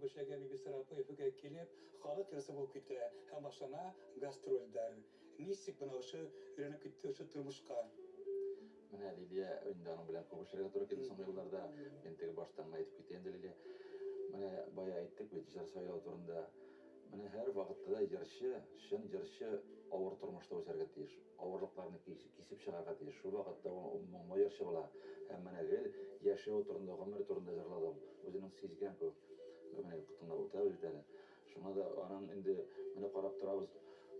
Күп эшләгән Бибисара апай Өфөгә килеп, халык йырчысы булып китә һәм башлана гастрольләр. Ничек менә ошо өйрәнеп китте ошо тормышка? Менә Лилия, инде аның белән күп эшләргә туры килде соңгы елларда. Мин теге баштан гына әйтеп китәйем дә, Лилия. Менә бая әйттек бит җыр сайлау турында. Менә һәр вакытта да җырчы, чын җырчы авыр тормышта үсәргә тиеш. Авырлыкларны кисеп чыгарга тиеш. Шул вакытта ул моңлы җырчы була. Һәм менә гел яшәү турында, гомер турында җырлады ул. Үзенең сизгән кебек. Менә тыңлап үтәбез бит әле. Шуңа да аның инде менә карап торабыз,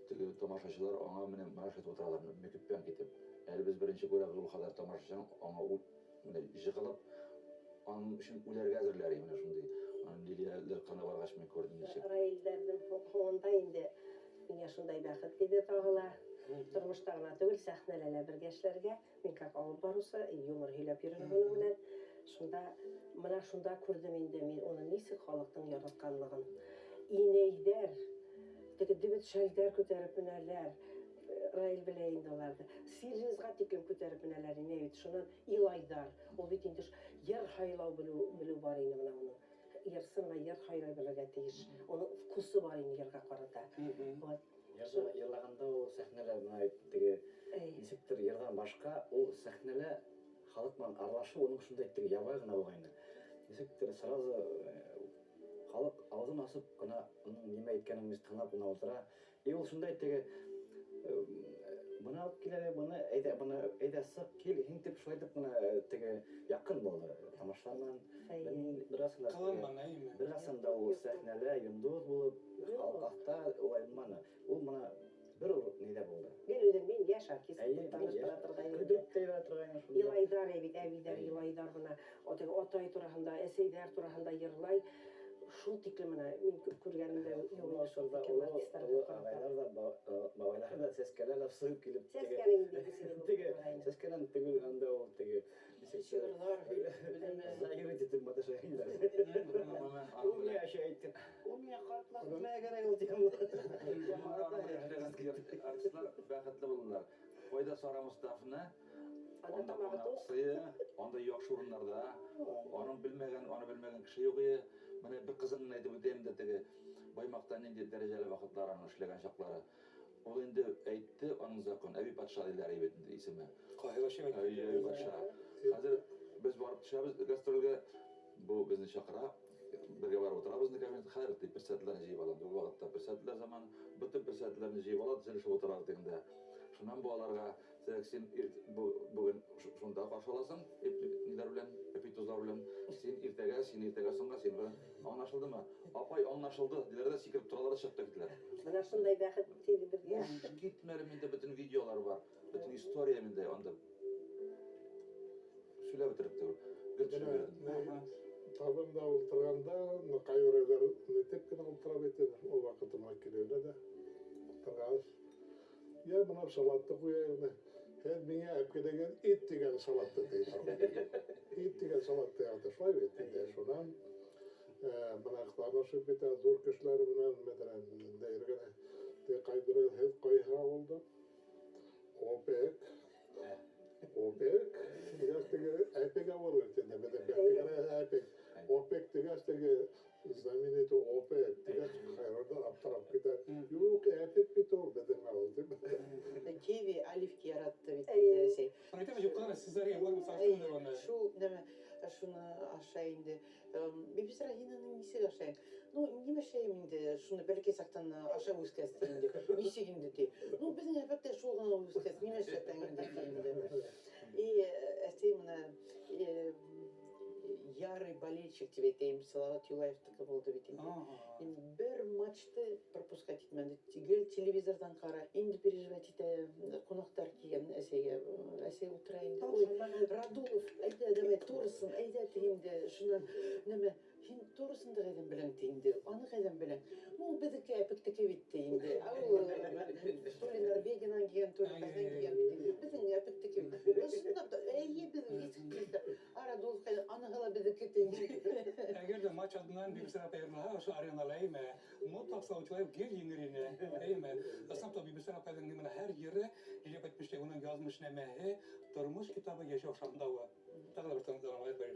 теге тамашачылар аңа менә мыраш итеп утыралар, мөкиббән китеп. Әле без беренче күрәбез ул кадәр тамашачының аңа менә җыгылып, аның өчен үләргә әзерләр, менә шундый. Аның Лилияләр кына баргач мин күрдем ничек. Раилдәрнең һуңында инде миңа шундай бәхет тиде тагы ла. Тормышта гына түгел, сәхнәдә лә бергә эшләргә. Мин как алып баручы, юмор һөйләп йөрер моның белән. Шунда, менә шунда күрдем инде мин уны ничек халыкның яратканлыгын. Инәйдәр, теге дебет шәлдәр күтәреп менәләр. Раил белә инде аларны. Сирезга тиклем күтәреп менәләр инәй бит. Шуннан Илайдар. Ул бит инде йыр һайлау белү, белү бар инде менә уның. Йырсы менә йыр һайлай белергә тиеш. Уның вкусы бар инде йырга карата. Вот. Йырда йырлаганда ул сәхнәлә менә теге ничектер йырдан башка ул сәхнәлә халык белән аралашу уның шундай теге ябай гына булган инде. Ничектер сразу халык авызын асып кына уның нимә әйткәнен үзе тыңлап кына утыра. И ул шундай теге моны алып кил әле, моны әйдә, моны әйдә сык, кил, һин дип шулай итеп кына теге якын булды тамашалар белән. Мин беразында Кыланманы, әйеме? Беразында ул сәхнәлә йондыз булып, халыкта улай булмады. Ул моны бер ур нидә булды. Гел үзен мин яшь артист дип таныштыра торган инде. Көлдереп тә ебәрә торган иде шунда. Елайдар бит, әбидәр елайдар менә. Теге атай тураһында, әсәйдәр тураһында йырлай. Шул тиклем менә мин күргәнем дә юк инде шул тиклем артистларга Олы карата. агайлар да, бабайлар да сәскәләр дә сыгып килеп теге. Сәскәнең инде икесе дә булып Теге тора инде. сәскәнең түгел анда ул теге. Шигырьләр белеме. Заиграть итеп маташа инде. Ул миңа әче әйтте. Ул миңа картлар белмәгә кирәк ул дигән. Артистлар бәхетле булдылар. Кайда Сара Мостафина, Анда анда тамагы кунак тук. сые, анда яхшы урыннарда. Аның белмәгән, аны белмәгән кеше юк ие. Менә бер кызын гына әйтеп үтәйем дә теге Баймакта нинди дәрәҗәле вакытлар аның эшләгән чаклары. Ул инде әйтте, аның закон, әби патша диләр бит инде исеме. Каһир Хашим әйтте. Әби, әби патша. Хәзер без барып төшәбез гастрольгә, бу безне чакыра, бергә барып утырабыз инде кабинетка. Хәзер дип председательләрне җыеп алам. Ул вакытта председательләр заманы, бөтен председательләрне җыеп ала, төзелешеп утыралар тегендә. Шуннан бу аларга, Сәк, син бүген шунда каршы аласың, ниләр белән, эпитузлар белән. Син иртәгә, син иртәгә соңга, син белән. Аңлашылдымы? Апай, аңлашылды, диләр дә сикереп торалар да чыгып та китәләр. Менә шундай бәхет тиде безгә. Уш, китмәле, миндә бөтен видеолар бар, бөтен история миндә анда. Сөйләп бетереп түгел. Гел төшеп йөрдем. Табында утырганда, ну, кайберәүләр нитеп кенә утыра бит инде, ул вакытыма киләләр дә. Утыргач, я менә салатты куя инде. Һәм миңа әпкәләгән ит дигән салатты ди торган. Ит дигән салатты ягъни шулай бит инде. Шуннан менә танышып китә зур кешеләр белән, мәсәлән, дәер генә. Те кайберәү һеҙ кайһы авылда? Опек. Опек. Дигәс теге әпек авылы бит инде, безнең бәхтегә әпек. Опек дигәс теге знаменитый Опек дигәс хайранда аптырап китә. Юк, әпек бит ул безнең авыл дип. Киви, оливки яратты бит инде әсәй. Әйтәм, юкка гына Сезария бар сатсын аны. Шул нәмә шуны ашай инде. Бибисара һин аны ничек ашайың? Ну, нимә эшләйем инде, шуны бәләкәй чактан ашап үскәс ди инде. Ничек инде ди. Ну, безнең әлбәттә шул гына үскәс, нимә эшләтәң инде ди инде. И әсәй менә ярый болельщик дип әйтәйем, Салават Юлаевтыкы булды бит инде. Инде бер матчты пропускать итмәде. Гел телевизордан кара, инде переживать итә, кунаклар килгән әсәйгә. Әсәй утыра инде. Ой, Радулов, әйдә, давай, турысын, әйдә, ди инде. Шуннан, нәмә, һин турысын да кайдан беләң, ди инде. Аны кайдан беләң? Ну, безнеке әпектеке бит, ди инде. Ә ул то ли Норвегиянан килгән, то ли кайдан килгән бит инде. Безнең әпектеке бит. Чынлап та, әйе, безнең иске А Радулов кайдан, аныгы ла безнеке, ди инде. Әгәр дә матч алдыннан Бибисара апай йырлаһа, ошо аренала, әйме, мотлак Салават Юлаев гел еңер ине, әйме. Ысынлап та Бибисара апайның менә һәр йыры, Лилия апа әйтмешли, уның язмышнамәһе, тормыш китабы, яшәү шартлавы. Тагы да бер тыңлап алыйк бер.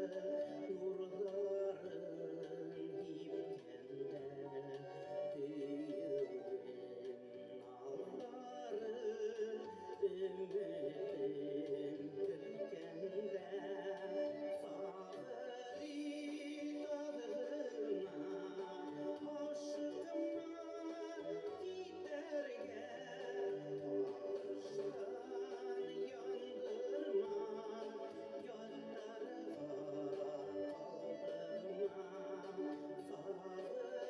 Нурларын һипкәндә, Һөйөүем назары, Өмөтөм көткәндә, Сабыр ит аҙ ғына, Ашыҡма китәргә, Алыштан яндырма, Яттарға ҡалдырма. Сабыр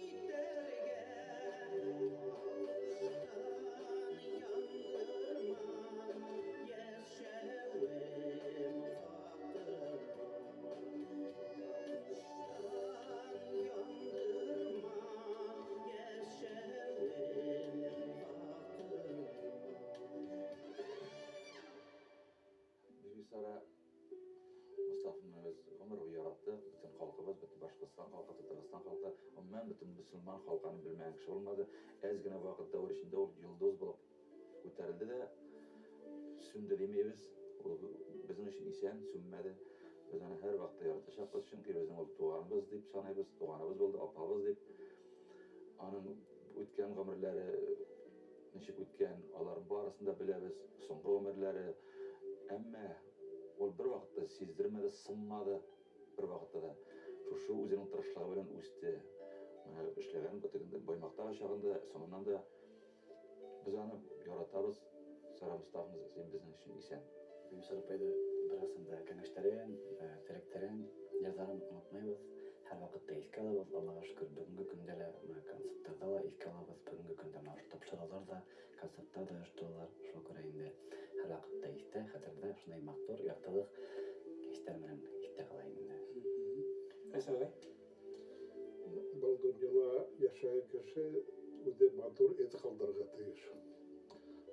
ит аҙ ғына, Ашыҡма китәргә, Алыштан яндырма, Йәшәүем хаҡына. Алыштан яндырма, Йәшәүем хаҡына. Бибисара Мостафинаны без гомер буе яраттык, бөтен халкыбыз, бөтен Башкортстан халкы, Татарстан халкы, гомумән бөтен мөселман халкы аны белмәгән кеше булмады. Әз генә вакыт дәвер эчендә ул йолдыз булып күтәрелде дә сүнде димибез. Ул безнең өчен исән, сүнмәде. Без аны һәрвакытта яратачакбыз, чөнки безнең ул туганыбыз дип саныйбыз, туганыбыз булды, апабыз дип. Аның үткән гомерләре ничек үткән, аларын барысын да беләбез, соңгы гомерләре. Әмма ул бер вакытта сиздермәде, сынмады бер вакытта да. Шушы үзенең тырышлыгы белән үсте. Менә эшләгән тегендә Баймактагы чагында, соңыннан да без аны яратабыз. Сара Мостафина, син безнең өчен исән. Бибисара апайҙы бераһын да кәңәштәрен, теләктәрен, йырҙарын онотмайбыҙ. Һәр ваҡытта иҫкә алабыҙ. Аллаға шөкөр, бөгөнгө көндә лә бына концерттарҙа ла иҫкә алабыҙ. Бөгөнгө көндә бына ошо тапшырыуҙар ҙа, концерттар ҙа ойошторалар. Шуға күрә инде һәр ваҡытта иҫтә, хәтерҙә шундай матур, яҡтылыҡ хистәр менән иҫтә ҡала инде. Рәйсә ағай? Был донъяла йәшәгән кеше үҙе матур эҙ ҡалдырырға тейеш.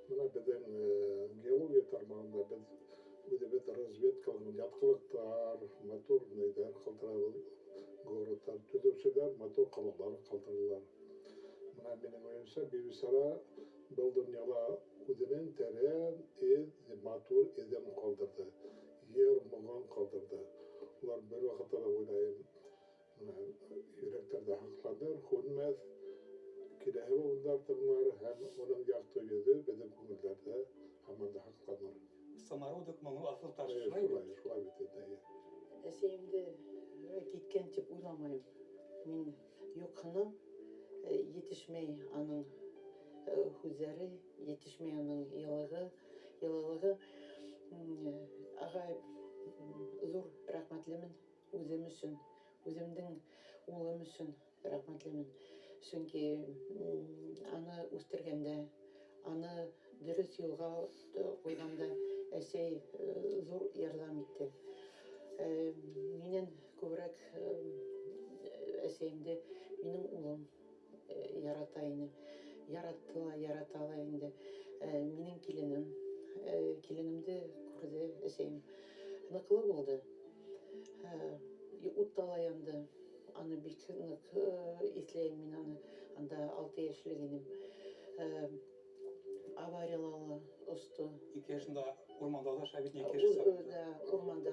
Бына беҙҙең геология тармағында беҙ үҙебеҙ разведкалаған ятҡылыҡтар, матур нейҙәр ҡалдырабыҙ, городтар, төҙөүселәр матур ҡалалар ҡалдыралар. Бына минең уйымса, Бибисара был донъяла үҙенең тәрән эҙ, матур эҙен ҡалдырҙы, йыр моңон ҡалдырҙы. Улар бер ваҡытта ла уйлайым, бына йөрәктәрҙә һаҡланыр, һүнмәҫ, киләһе быуындар тыңлар һәм уның яҡты йөҙө беҙҙең күңелдәрҙә һаман да һаҡланыр. Самородок моңо аҫыл таш, Эйе, шулай бит? Шулай, шулай бит инде, эйе. Әсәйемде киткән тип уйламайым. Мин юҡһынам, етешмәй аның һүҙҙәре, етешмәй аның йылылығы. Ағай, ҙур рәхмәтлемен үҙем өсөн, үҙемдең улым өсөн рәхмәтлемен. Сөнки аны үҫтергәндә, аны дөрөҫ юлға ҡуйғанда әсәй ҙур ярҙам итте. Минән күберәк әсәйемде минең улым ярата ине. Яратты ла, ярата ла инде. Минең киленемде күрҙе әсәйем. Ныҡлы булды. Утта ла янды. Аны бик ныҡ иҫләйем мин аны. Анда 6 йәшлек инем. Аварияла ла осто. 2 йәшендә урманда ла шәбит, 2 йәш Ул, да, урманда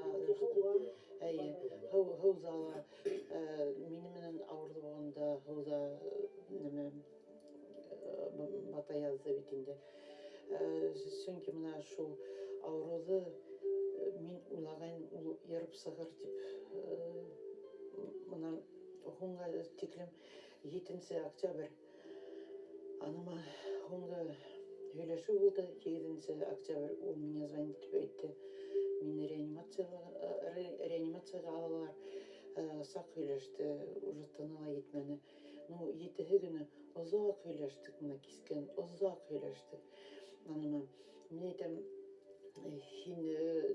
Эйе, һыуҙа ла. Мине менән ауырлы булғанда һыуҙа, нәмә, бата яҙҙы бит инде. Сөнки бына шул ауырыуҙы мин уйлағайным, ул йырып сығыр тип. Бына һуңға тиклем 7 октябрь аныма һуңғы һөйләшеү булды. 8 октябрь ул миңә звонить итеп әйтте. Мине реанимацияға алалар. Саҡ һөйләште, уже тыны ла етмәне. Ну, етеһе көнө оҙаҡ һөйләштек, бына кискен оҙаҡ һөйләштек. Аныма, мин әйтәм, һин,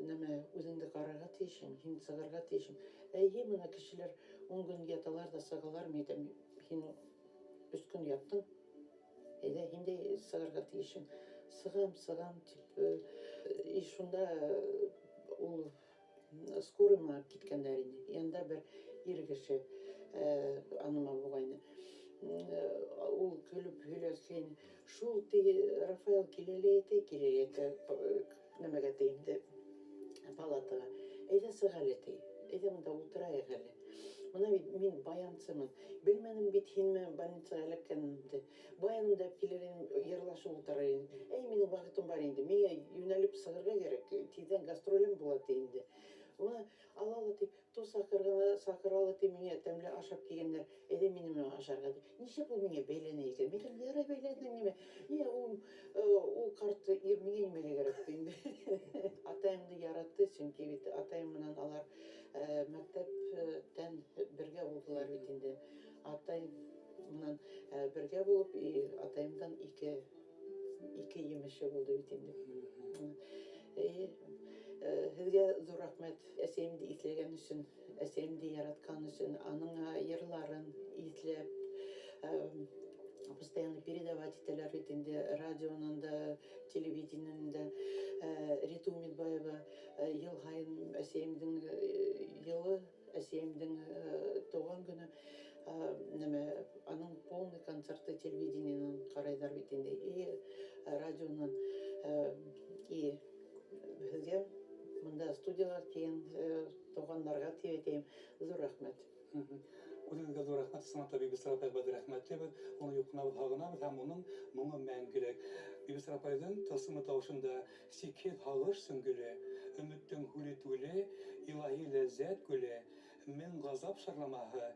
нәмә, үҙеңде ҡарарға тейешһең, һин сығырға тейешһең. Эйе, бына кешеләр 10 көн яталар ҙа сығалар, мин әйтәм, һин 3 көн яттың, әйҙә, һин дә сығырға тейешһең. Сығам, сығам, тип, и шунда ул скорый менән алып киткәндәр ине. Янында бер ир кеше, аныма булғайны. Ул көлөп һөйләшкәйне. Шул теге Рафаэл килә лә әйтә, килә лә әйтә, нәмәгә ти инде, палатаға. Әйҙә сыҡ әле ти, әйҙә бында ултырайыҡ әле. Бына бит мин баянсымын. Белмәнем бит һин менән больницаға эләккәнемде. Баянымды алып килер инем, йырлашып ултырыр инем. Әй, минең ваҡытым бар инде, миңә йүнәлеп сығырға кәрәк, тиҙҙән гастролем була ти инде. Бына ала ла ти, Тоҙ саҡырғаны саҡыра ла ти, миңә тәмле ашап килгәндәр, әйҙә минең менән ашарға ти. Нишләп ул миңә бәйләнә икән? Мин әйтәм, ярай бәйләнһен нимә. Ни ул, ул карт ир миңә нимәгә кәрәк ти инде. Атайымды яратты, сөнки бит атайым менән алар мәктәптән бергә булдылар бит инде. Атай менән бергә булып, и атайымдан ике ике емеше булды бит инде. И һеҙгә ҙур рәхмәт. Әсәйемде иҫләгән өсөн, әсәйемде яратҡан өсөн, аның йырларын иҫләп, постоянно передавать итәләр бит инде радионан да, телевидениенан да. Рита Умитбаева йыл һайын әсәйемдең йылы, әсәйемдең тыуған көнө, нәмә, аның полный концерты телевидениенан ҡарайҙар бит инде, и радионан, и һеҙгә бында студияға килгән туғандарға тип әйтәйем, ҙур рәхмәт. Үҙегеҙгә ҙур рәхмәт, ысынлап та Бибисара апайға беҙ рәхмәтлебеҙ. Уны юҡынабыҙ, һағынабыҙ һәм уның моңо мәңгелек. Бибисара апайҙың тылсымлы тауышында сикһеҙ һағыш сөңгөлө, өмөттөң һүле түле, илаһи ләззәт күле, мең ғазап шарламаһы,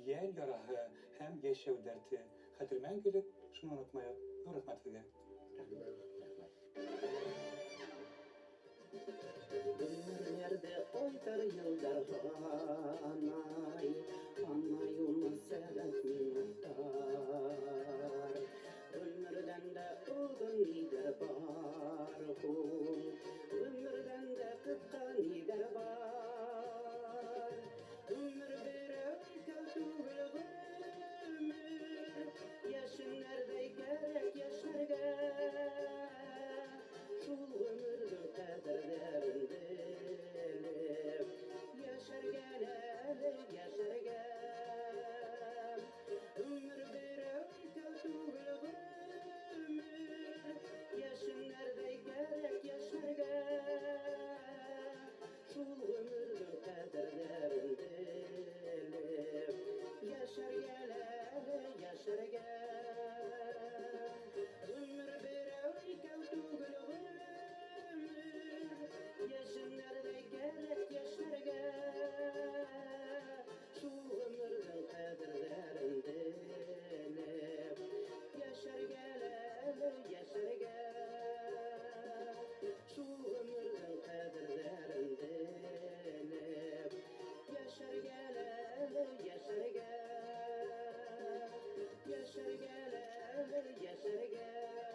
йән яраһы һәм йәшәү дәрте. Хәтер мәңгелек, шуны онотмайыҡ. Ҙур рәхмәт һеҙгә. Рәхмәт. Ғүмерләрҙе айҙар, йылдар һанай, Һанай уны сәғәт, минуттар. Ғүмерҙән дә оҙон ниҙәр бар һуң, Ғүмерҙән дә ҡыҫҡа ниҙәр бар? Ғүмер берәү, икәү түгел ғүмер, Йәшенәрҙәй кәрәк йәшнәргә. Шул ғүмерҙең ҡәҙерҙәрен белеп, Йәшәргә әле, йәшәргә. Ғүмер берәү, икәү түгел ғүмер, Йәшенәрҙәй кәрәк йәшнәргә. Шул ғүмерҙең ҡәҙерҙәрен белеп, Йәшәргә әле, йәшәргә. Ғүмер берәү, икәү түгел ғүмер, Йәшенәрҙәй кәрәк йәшнәргә. Шул ғүмерҙең ҡәҙерҙәрен белеп, Йәшәргә әле, йәшәргә. Шул ғүмерҙең ҡәҙерҙәрен белеп, Йәшәргә әле, йәшәргә. Йәшәргә әле, йәшәргә.